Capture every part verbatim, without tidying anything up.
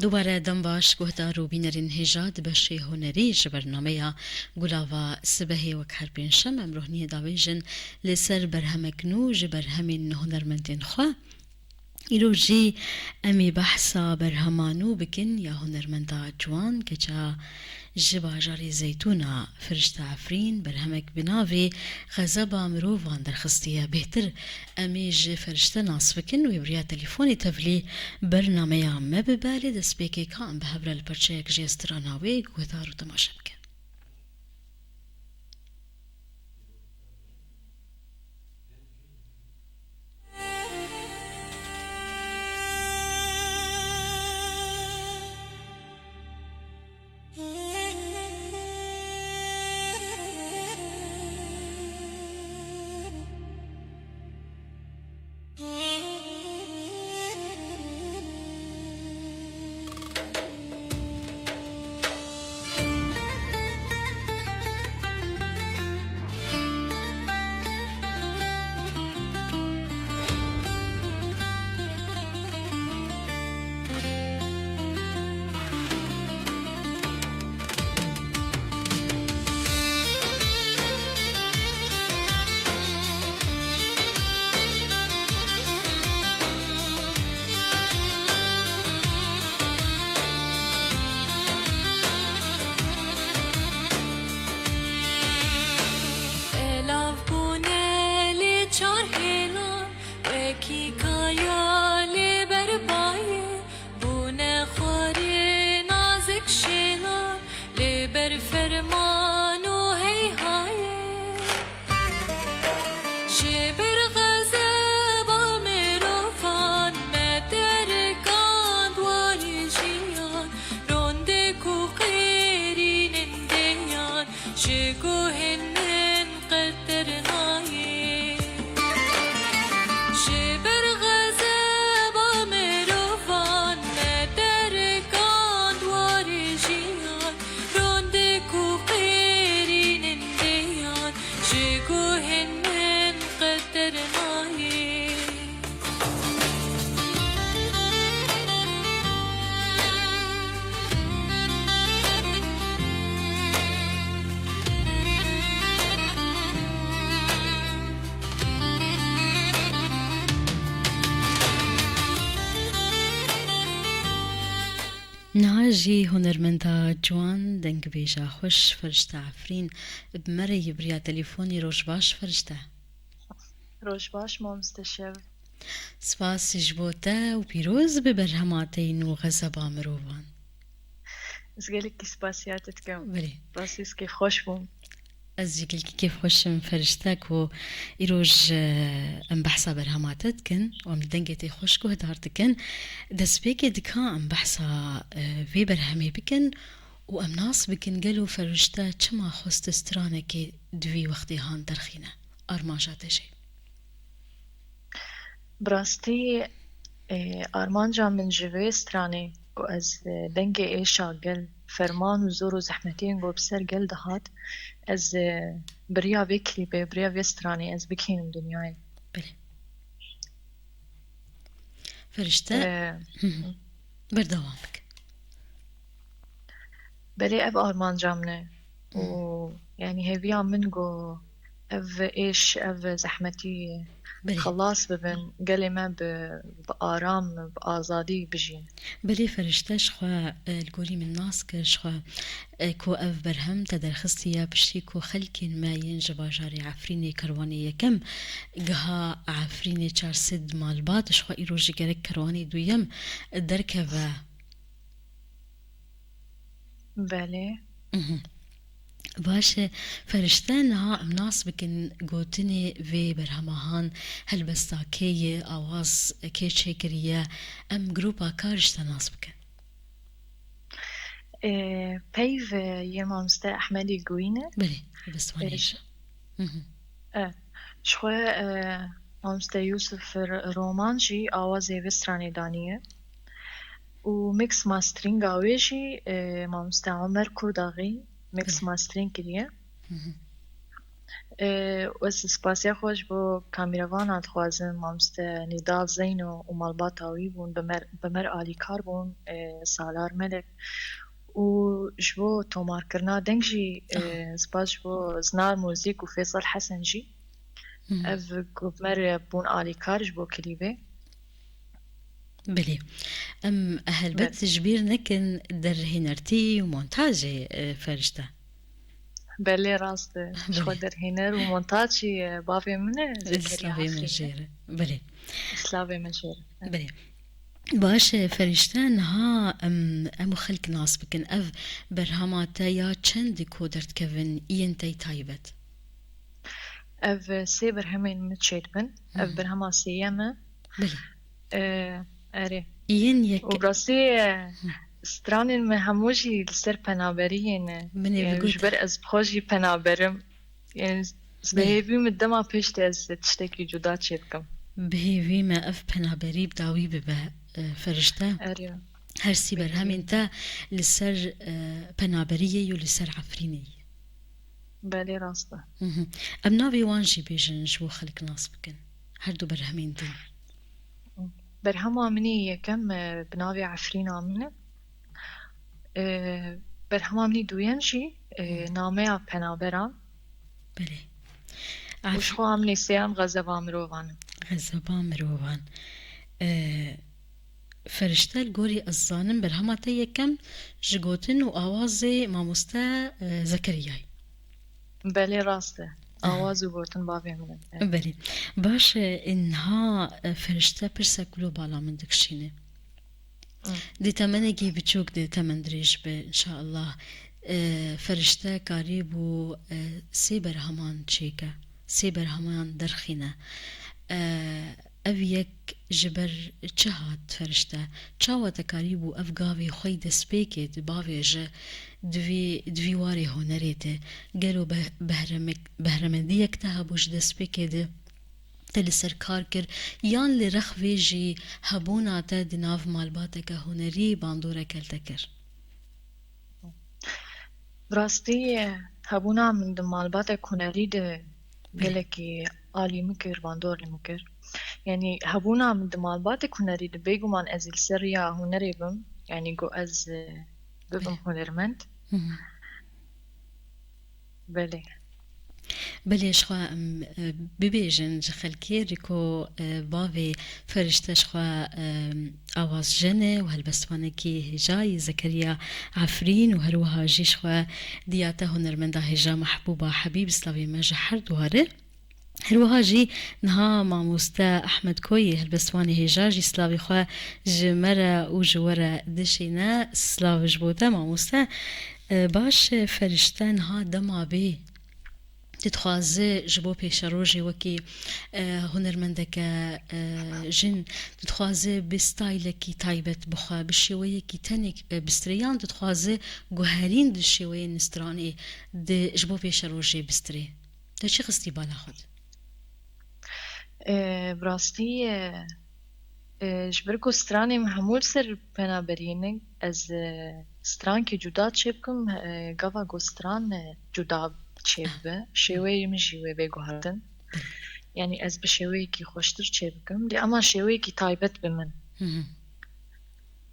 Dubare dem baş guhdar û bînerên hêja di beşê hunerî ji bernameya Gulava Sibehê wek her pêncşem em rohniyê davêjin li ser berhemek nû ji berhemên hunermendên xwe. Îro jî em ê behsa berhema nû bikin ya hunermenda ciwan keça ji bajarê Zeytûna Firişte Efrîn berhemek bi navê Xezeba Mirovan derxistiye. Bêhtir em ê ji Ferişte nas bikin, wê bi riya telefonê tevlî bernameya me bibe, lê destpêkê ka em bi hev re li parçeyek jê strana wê guhdar û temaşe bikin. Elav bûne lê çar hêlan, wekî kaya lê ber bayê, bûne xwarê nazik şêlan, lê ber ferman û heyhayê. Ji ber xezeba mirovan me derikand warê jiyan, rondek û qêrînên deyan ji guhên min qetir nayê. Ji ber xezeba mirovan me derikand warê jiyan, rondek û qêrînên deyan ji guhên min qetir nayê. Niha jî hunermenda ciwan, dengbêja xweş Ferişte Efrîn bi me re yî bi riya telefonî. Roj baş Ferişte. Roj baş mamoste Şev. Spas ji bo te û pîroz be berhema te yî nû Xezeba Mirovan. Ez gelekî spasiya te dikim. Belê. Rastî ez kêfxweş bûm. Ez jî gelkî kêfxweş im Ferişte ku îroj, e, em behsa berhema te dikin û em li dengê te xweş guhdar dikin. Destpêkê dika em behsa, e, vê berhemê bikin û em nas bikin gelo Ferişte çima xwest stranekê di vî wextê han derxîne. Armanca te jî? Bi rastî, e, armanca min ji vê stranê ku ez, e, dengê êşa gel, ferman û zor û zehmetiyên ku bi ser gel dihat, ez, e, bi riya vê klîpê, bi riya vê stranê ez bikînim dinyayê. Belê. Ferişte. E, Hı hı. Berdewam bike. Belê ev armanca min e. Û, hmm, yanî hêviya min ku ev êş, ev zehmetî Belê. Xelas bibin, gelê me bi, bi aram, bi azadî bijîn. Belê Ferişte, ji xwe, e, li gorî min nas kir, ji xwe, e, ku ev berhem te derxistiye piştî ku xelkên me yên ji bajarê Efrînê Kerwanê Yekem giha Efrînê çar sed malbat, ji xwe îro jî gerek Kerwanê duyem derkeve. Belê. Mhm. Baş e, Ferişte, niha em nas bikin gotinê vê berhema han, helbesta kê ye, awaz kê çêkiriye, em gropa kar ji te nas bikin. Ê, peyv, e, yê mamoste Ehmedî Guîn e. Belê, helbestvanê Ê, ji- Mhm. E, ji xwe, e, mamoste Yûsif R-, Roman jî awazê vê stranê daniye. Û mix masteringa wê jî, e, mamoste Omer Kurdaxî mix Belê. Mastering kiriye. Mhm. Û ez spasiya xwe ji bo kamîrevana dixwazim, mamoste Nîdal Zeyno û malbata wî bûn, bi me, bi me re alîkar bûn, e, Salar Melek. Û ji bo tomarkirina deng jî, e, spas ji bo Zinar Muzîk û Fêsal Hesen jî. Ev ku bi me re bûn alîkar ji bo klîbê. Belê. Em helbet ji bîr nekin derhênertî û montajê, e, Ferişte. Belê, rast e. Ji xwe derhêner û montaj jî, e, bavê min e, Zekeriya Slavê me Efrînî. Jê re. Belê. Slavê me jê re. Belê. Baş e, Ferişte, niha em, em û xelk nas bikin. Ev berhema te ya çendî ku derdikevin, yên te yî taybet? Ev, e, sê berhemên min çêdibin. Ev berhema sêyem e. Belê. E, erê. Yên yek- Û rastî, e, stranên me hemû jî li ser penaberiyê ne. Min ê bigotî. Ji ber ez bi xwe jî penaberim. Yani, bi hêvî min dema pêş de ez tiştekî cuda çêdikim. Bi hêvî me ev penaberî bi dawî bibe, e, Ferişte. Erê. Her sî berhemên te li ser, e, penaberiyê û li ser Efrînê ye. Belê, rast e. Em navê wan jî bêjin ji bo xelk nas bikin. Her du berhemên din. Berhema min ê yekem, e, bi navê Efrîna min e. E, berhema min ê duyem jî, e, Nameya Penaberan. Belê. Û ji xwe min ê sêyem Xezeba Mirovan e. Xezeba Mirovan. E, Ferişte, li gorî ez zanim berhema te yekem ji gotin û awazê mamoste, e, Zekeriyayê. Belê, rast e. Awaz û gotin bavê min in. Belê. Baş e, niha, e, Ferişte, pirsek globala min dikişîne. Dê temenekî biçûk, dê temen dirêj be, înşallah. E, Ferişte karîbû, e, sê berheman çêke, sê berheman derxîne. E, Ev yek ji ber çi hat, Ferişte? Çawa te karîbû ev gavê xwe yî destpêkê de bavêje di vî, di vî warê hunerê de? Gelo beh-, behremek-, behremendiyek te hebû ji destpêkê de te li ser kar kir, yan li rex vê jî hebûna te di nav malbateke hunerî bandoreke li te kir? Bi rastî, hebûna min di malbatek hunerî de gelekî alî min kir, bandor li min kir. Yanî hebûna min di malbatek hunerî de, bêguman ez ê li ser riya hunerê bim, yanî ku ez, e, bibim hunermend. Belê. Belê, ji xwe em, e, bibêjin ji xelkê, rîko, e, bavê Ferişte ji xwe, e, awazjen e û helbestvanekî hêja yî, Zekeriya Efrîn, û her wiha jî ji xwe diya te hunermenda hêja Mehbûba Hebîb, slavê me ji her duwa re. Her wiha jî niha mamoste Ehmed Koyê, helbestvanê hêja jî slavê xwe ji me re û ji we re dişîne. Slav ji bo te, mamoste. E, baş e, Ferişte, niha dema bê tu dixwaze ji bo pêşerojê wekî, e, hunermendeke, e, jin, tu dixwaze bi staylekî taybet bixwe, bi şêweyekî tenik, e, bistirê, yan tu dixwaze guherîn di şêweyên stranê de ji bo pêşerojê bistirê? Te çi xistî bala xwe de? E, bi rastî, e, e, ji ber ku stranê min hemû li ser penaberiyê ne, ez, e, strankê cuda çêbikim, e, gava ku stran, e, cuda çêbibe, şêweyê min jî wê bê guhertin. Yanî ez bi şêweyekî xweştir çêbikim, lê ema şêweyekî taybet bi min.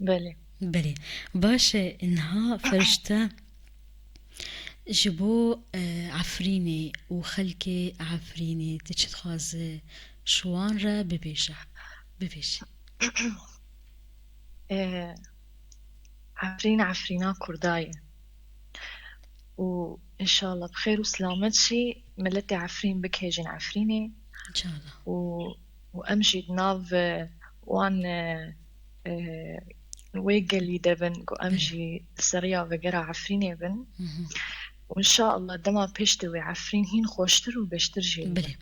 Belê. Belê. Baş e, niha Ferişte, ji bo, e, Efrînê û xelkê Efrînê tu çi dixwaze ji wan re bibêje? Bibêje. E, Efrîn, Efrîna Kurda ye. Û înşallah bi xêr û silamet jî miletê Efrîn bikêjin Efrînê. Înşallah. Û, û em jî di nav, e, wan, e, e, wê gelî de bin ku em jî li ser riya vegera Efrînê bin. Û înşallah dema pêş de wê Efrîn hîn xweştir û beştir jî. Belê.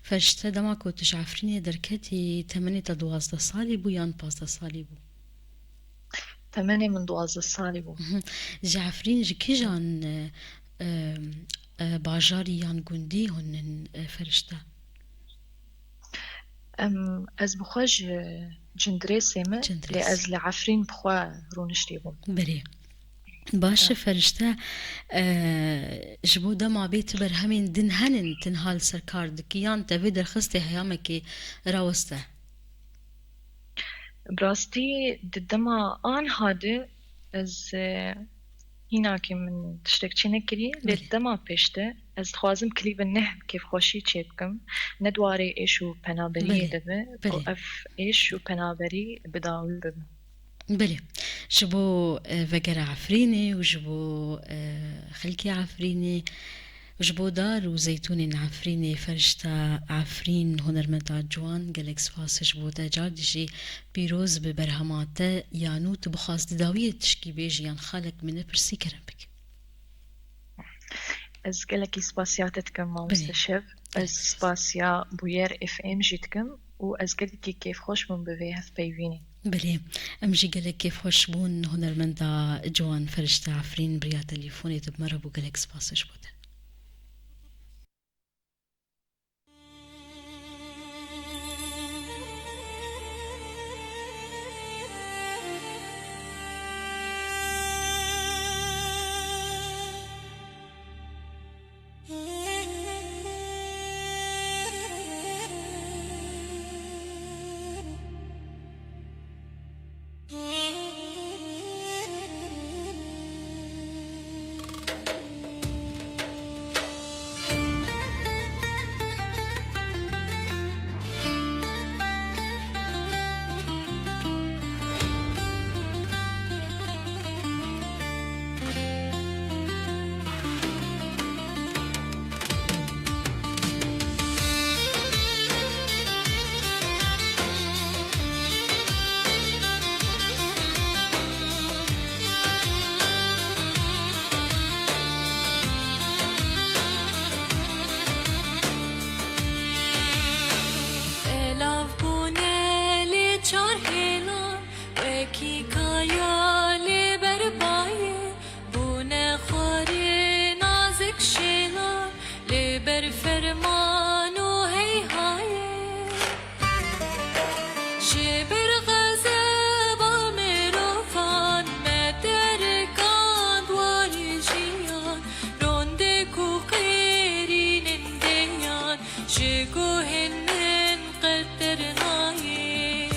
Ferişte, dema ku tu ji Efrînê derketî, temenê te duwazdeh salî bû yan pazdeh salî bû? Temenê min duwazdeh salî bû. Mhm. Ji Efrîn ji kîjan, e, e, e, bajarî yan gundî hûn in, e, Ferişte? Em, ez bi xwe ji Cindirêsê me, Cindirês. Lê ez li Efrîn bi xwe rûniştî bûm. Belê. Baş e, Ferişte, e, ji bo dema bê tu berhemên din henin, tu niha li ser kar dikî, yan te vê derxistê heyamekê raweste? Bi rastî di dema aniha de ez, e, hînakê min tiştek çê nekiriye, lê Belê. di dema pêş de ez dixwazim klîbin neh bi kêfxweşî çê bikim. Ne di warê êş û penaberiyê Belê, de be ku belê. ev êş û penaberî bi dawî bibe. Belê. Ji bo, e, vegera Efrînê û ji bo, e, xelkê Efrînê û ji bo dar û zeytûnên Efrînê, Ferişta Efrîn, hunermenda ciwan, gelek spas ji bo te. Car dijî pîroz bi berhema te ya nû. Tu bixwaz di dawiyê tişkî bêjî yan xalek min pirsî kerem bike. Ez gelekî spasiya te dikim, mamoste Belê. Şev. Ez Belê. spasiya Bûyer F M jî dikim û ez gelekî kêfxweş bûm bi vê hevpeyvînê. Belê, em jî gelek kêfxweş bûn. Hunermenda ciwan Ferişte Efrîn bi riya telîfonê tu bi me re bû. Gelek spas ji bo te. Belav bûne lê çar hêlan, wekî kaya lê ber bayê, bûne xwarê nazik şêlan, lê ber ferman û heyhayê. Ji ber xezeba mirovan me derikand warê jiyan, rondek û qêrînên deyan ji guhên min qet dernayê.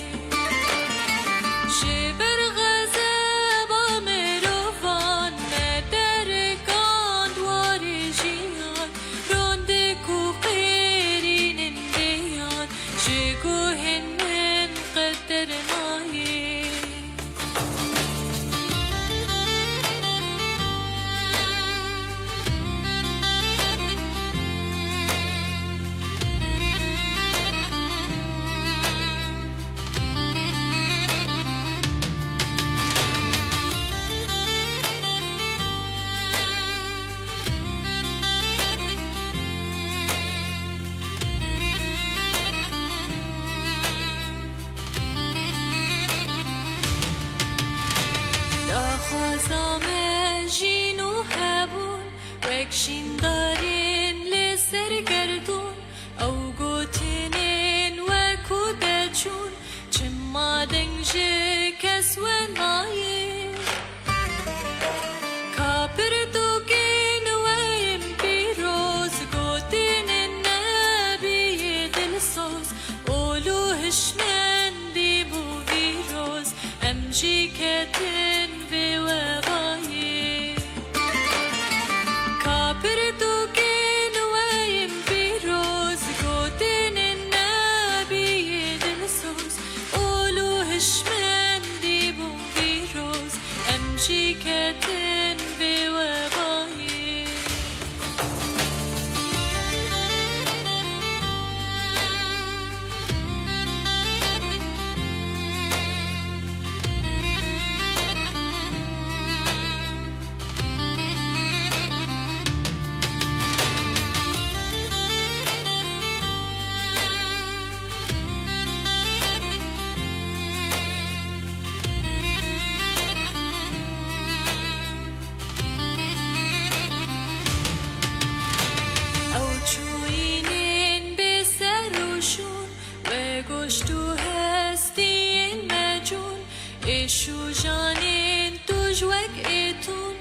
Ji ber xezeba mirovan me derikand warê jiyan, rondek û qêrînên deyan ji guhên min qet dernayê. Daxwaza me jîn û hebûn, wek şîndarên li ser gerdûn, ew gotinên wekû deçûn, çima deng ji kes we nayê? Ka pirtûkên we yên pîroz, gotinên nebiyê dilsoz, ol û hişmendî bû vîroz, em jî ketin vê webayê. Ka pirtûkên we yên pîroz, gotinên nebiyê dilsoz, ol û hişmendî bû vîroz, em jî ketin vê webayê. Ew çûyînên bê ser û şûn, we goşt û hestiyên mecûn, êş û janên tûj wek êtûn,